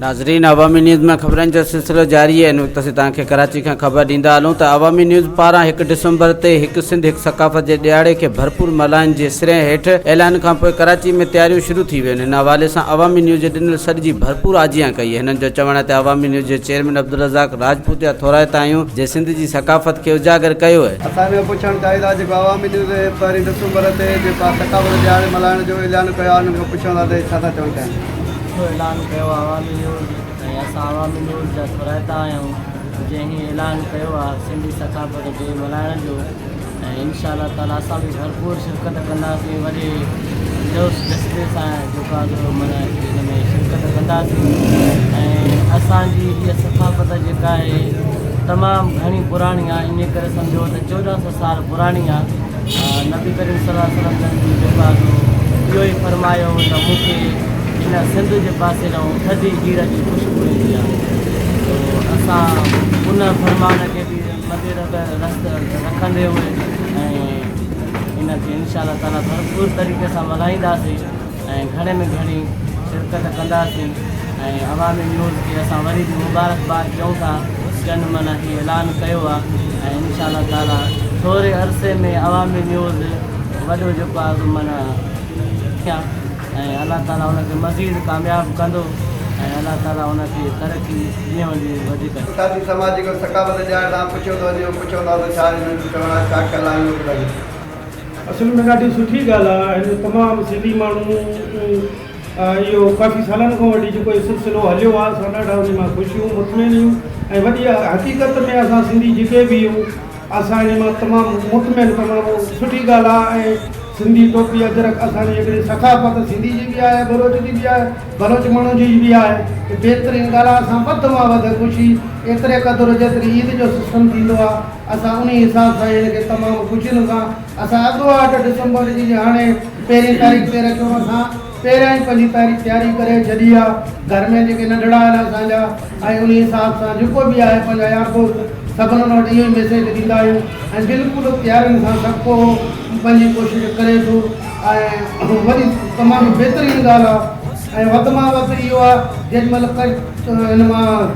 ناظرين عوامي نيوز ۾ خبرن جو سلسلو جاري آهي ان وقت اسين توهان کي ڪراچي کان خبر ڏيندا هلون ته عوامي نيوز پاران هڪ ڊسمبر تي هڪ سنڌ هڪ ثقافت جي ڏهاڙي کي ڀرپور ملهائڻ جي سري هيٺ اعلان کانپوء ڪراچي ۾ تياريون شروع ٿي ويون آهن ان حوالي سان عوامي نيوز جي ڏنل سڏ جي ڀرپور آجيان ڪئي هنن جو چوڻ آهي ته عوامي نيوز جي چيئرمين عبدالرزاق راجپوت جا ٿورائتا آهيون جنهن سنڌ جي ثقافت کي اجاگر ڪيو. اسان اهو پڇڻ چاهيندا جيڪو عوامي نيوز پهرين ڊسمبر تي جيڪو آهي ثقافت ڏهاڙي ملهائڻ جو اعلان ڪيو آهي انهن کان پڇون ٿا ته ڇا ٿا چوڻ چاهين. سٺو اعلان ڪيو آهي عوامي نيوز ۽ اسان عوامي نيوز جا ٿورائتا آهيون جنهن هي اعلان ڪيو آهي سنڌي ثقافت ڊي ملهائڻ جو ۽ انشاء الله تعالي اسان به ڀرپور شرڪت ڪنداسين وڏي جوش جذبي سان جيڪو آهي سو معنيٰ ان ۾ شرڪت ڪنداسين ۽ اسان جي هيء ثقافت جيڪا آهي تمام گهڻي پراڻي آهي ان ڪري سمجهو ته چوڏهن سو سال پراڻي آهي نبي ڪريم صلي الله عليه وسلم جن به جيڪو آهي سو اهو ئي فرمايو هو ته مون کي هن سنڌ جي پاسي ڏانهن ٿڌي هير جي خوشبو ايندي آهي تو اسان ان فرمان کي به مد نظر رکندي هئي ۽ ان کي انشاء الله تعالي ڀرپور طريقي سان ملهائينداسين ۽ گهڻي ۾ گهڻي شرڪت ڪنداسين ۽ عوامي نيوز کي اسان وري به مبارڪباد چئون ٿا جن معنيٰ هي اعلان ڪيو آهي ۽ انشاء الله تعالي ٿوري عرصي ۾ عوامي نيوز وڏو جيڪو آهي سو معنيٰ ۽ الله تعالي ان کي مزيد ڪامياب ڪندو ۽ الله تعالي ان کي ترقي ڏينهون ڏينهن وڌيڪ. سياسي سماجي ڪو ثقافت ڏيارڻ ڏانهن پڇيو ٿو وڃي اهو پڇون ٿا ته ڇا هنن جو چوڻ آهي ڇا خيال آهي اهو ٻڌايو. اصل ۾ ڏاڍي سٺي ڳالهه آهي هن تمام سنڌي ماڻهو اهو ڪافي سالن کان وٺي جيڪو هي سلسلو هليو آهي اسان ڏاڍا انهي مان خوش آهيون مطمئن آهيون ۽ وڏي حقيقت ۾ اسان سنڌي جيڪي به آهيون اسان انهي مان تمام مطمئن تمام سٺي ڳالهه آهي ۽ سنڌي ٽوپي اجرڪ اسان جي هڪڙي ثقافت سنڌي جي به آهي بلوچ جي به آهي بلوچ ماڻهن جي به آهي ته بهترين ڳالهه آهي اسان وڌ مان وڌ خوشي ايتري قدر جيتري عيد جو سسٽم ٿيندو آهي اسان انهي حساب سان هن کي تمام خوشين سان اسان اڳواٽ ڊسمبر جي هاڻي پهرين تاريخ تي رکيو اسان پهريان ئي پنهنجي تاري تياري ڪري ڇڏي آ گهر ۾ جيڪي ننڍڙا آهن اسان جا ۽ انهي حساب سان جيڪو به آهي پنهنجا يار دوست سڀنن وٽ اهو ئي ميسيج ڏيندا آهيون ۽ بلڪل تيارين سان سڀ ڪو پنهنجي ڪوشش ڪري ٿو ۽ وڏي تمام بهترين ڳالهه آ ۽ وڌ مان وڌ اهو آ جيڏي مهل هن مان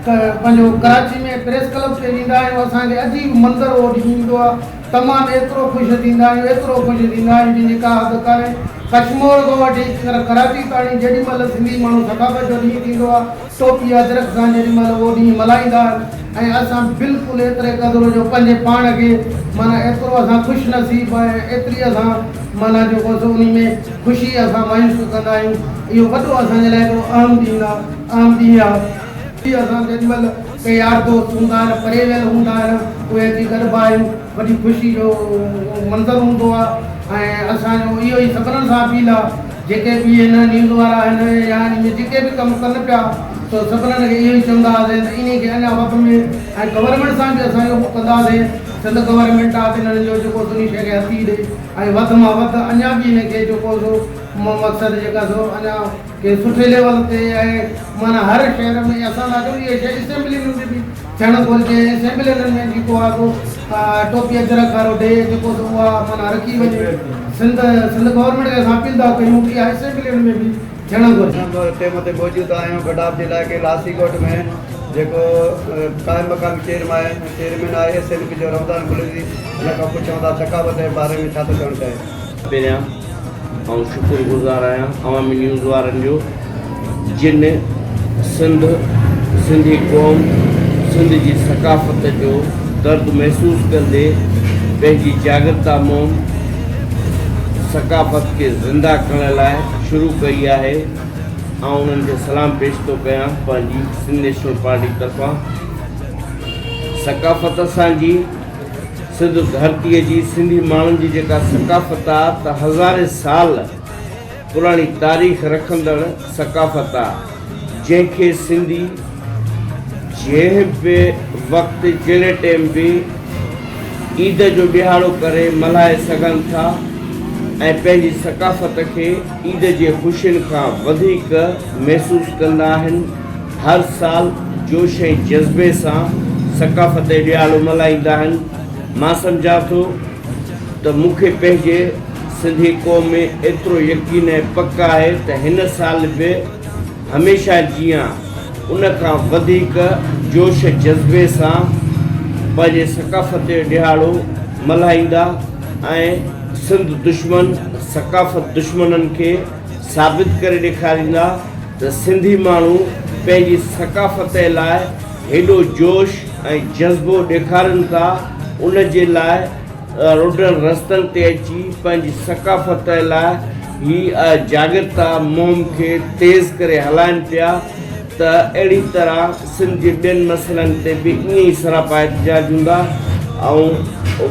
پنهنجو ڪراچي ۾ پريس ڪلب تي ويندا آهيون اسان کي عجيب منظر اهو ڏسي ايندو آ تمام ايترو خوش ٿيندا آهيون ايترو خوش ٿيندا آهيون جنهن جي ڪا حد ڪانهي. ڪشمور کان وٺي ڪراچي تاڻي جيڏي مهل سنڌي ماڻهو ثقافت جو ڏينهن ٿيندو آهي ٽوپي اجرڪ سان جيڏي مهل اهو ڏينهن ملهائيندا آهن ۽ اسان بلڪل ايتري قدر جو پنهنجي پاڻ کي معنيٰ ايترو اسان خوش نصيب ۽ ايتري اسان معنيٰ جيڪو سو انهي ۾ خوشي اسان مايوس ڪندا آهيون اهو وڏو اسان جي لاء هڪڙو اهم ڏينهن آهي اهم ڏينهن آهي. اسان جيڏي مهل ڪي يار دوست هوندا آهن پري ويل هوندا آهن اهي اچي گڏبا آهيون وڏي خوشي جو منظر هوندو آهي ۽ اسان جو اهو ئي سڀنن سان اپيل آهي جيڪي به هن نيوز وارا آهن يا ان ۾ جيڪي به ڪم ڪن پيا سو سڀنن کي اهو ئي چونداسين ته انهي کي اڃا وڌ ۾ ۽ گورنمينٽ سان به اسان اهو ڪنداسين سنڌ گورنمينٽ آهي ته انهن جو جيڪو سو انهي شيء کي هٿي ڏي ۽ وڌ مان وڌ اڃا به ان کي جيڪو سو مقصد جيڪا سو اڃا ڪنهن سٺي ليول تي ۽ معنيٰ هر شهر ۾ اسان ٿا چئون اها شيء اسيمبلين ۾ به ٿيڻ گهرجي ۽ اسيمبلين ۾ جيڪو آهي سو ٽوپي اجرڪ وارو ڊي جيڪو سو اها معنيٰ رکي وڃي سنڌ سنڌ گورنمينٽ کي اسان اپيل ٿا ڪيون ته اها اسيمبلين ۾ به ٿيڻ گهرجي. اسان به ٽيم تي موجود آهيون گڏاپ جي علائقي لاسي ڳوٺ ۾ جيڪو قائم مقامي چيئرمين آهي ايس اين پي جو رمضان بلوچي ان کان پڇون ٿا ثقافت جي باري ۾ ڇا ٿو چوڻ چاهي. پهريان آئون شڪر گذار آهيان عوامي نيوز وارن جو جن سنڌ، سنڌي قوم، سنڌ جي ثقافت جو درد محسوس ڪندي پنهنجي جاڳرتا مهم ثقافت کي زنده ڪرڻ لاء شروع ڪئي آهي آئون انهن کي سلام پيش ٿو ڪيان پنهنجي سنڌ نيشنل پارٽي طرفان ثقافت اسان جي سنڌ ڌرتيء جي سنڌي ماڻهن جي جيڪا ثقافت آ ته هزارين سال پراڻي تاريخ رکندڙ ثقافت آ، جنهن کي سنڌي جنهن به وقت جهڙي ٽيم به عيد جو ڏهاڙو ڪري ملهائي سگهن ٿا ۽ پنهنجي ثقافت کي عيد جي خوشين کان وڌيڪ محسوس ڪندا آهن. هر سال جوش ۽ جذبي سان ثقافتي ڏهاڙو ملهائيندا آهن. مان سمجهان ٿو ته مون کي پنهنجي سنڌي قوم ۾ ايترو يقين ۽ پڪ آهي ته هن سال به هميشه جيان. ان کان وڌيڪ جوش جذبي سان پنهنجي ثقافت جو ڏهاڙو ملهائيندا ۽ سنڌ دشمن ثقافت دشمنن کي ثابت ڪري ڏيکاريندا ته سنڌي ماڻهو پنهنجي ثقافت لاء هيڏو جوش ۽ جذبو ڏيکارين ٿا ان جي لاء روڊن رستن تي اچي پنهنجي ثقافت لاء هي جاڳرتا مهم کي تيز ڪري هلائن پيا ته اهڙي طرح سنڌ جي ٻين مسئلن تي به ائين ئي سراپا احتجاج هوندا. آئون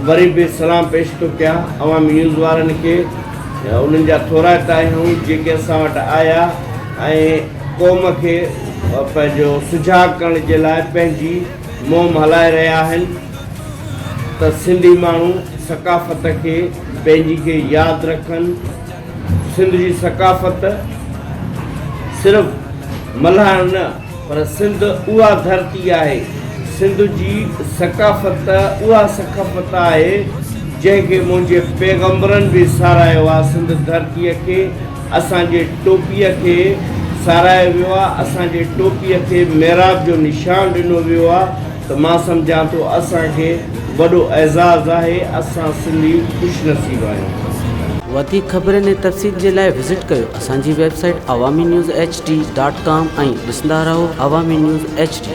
وري به سلام پيش ٿو ڪيان عوامي نيوز وارن کي انهن جا ٿورائتا آهيون جيڪي اسان وٽ آيا ۽ قوم کي پنهنجو سجاڳ ڪرڻ جي لاء پنهنجي مهم هلائي رهيا آهن ته سنڌي ماڻهو ثقافت کي پنهنجي کي ياد رکن. سنڌ جي ثقافت صرف ملهائڻ نه پر سنڌ اها ڌرتي آهي، سنڌ جي ثقافت اها ثقافت آهي جنهن کي منهنجي پيغمبرن به ساراهيو آهي، سنڌ ڌرتيء کي اسان جي ٽوپيء کي ساراهيو ويو آهي، اسان جي ٽوپيء کي معراج جو نشان ڏنو ويو آهي ته مان سمجهان ٿو اسان کي وڏو اعزاز آهي، اسان سنڌي خوش نصيب آهيون. وڌيڪ خبرن ۽ تفصيل جي لاء وزٽ ڪيو اسان جي website Awami news H D dot com ۽ ڏسندا رهو عوامي نيوز ايڇ ڊي.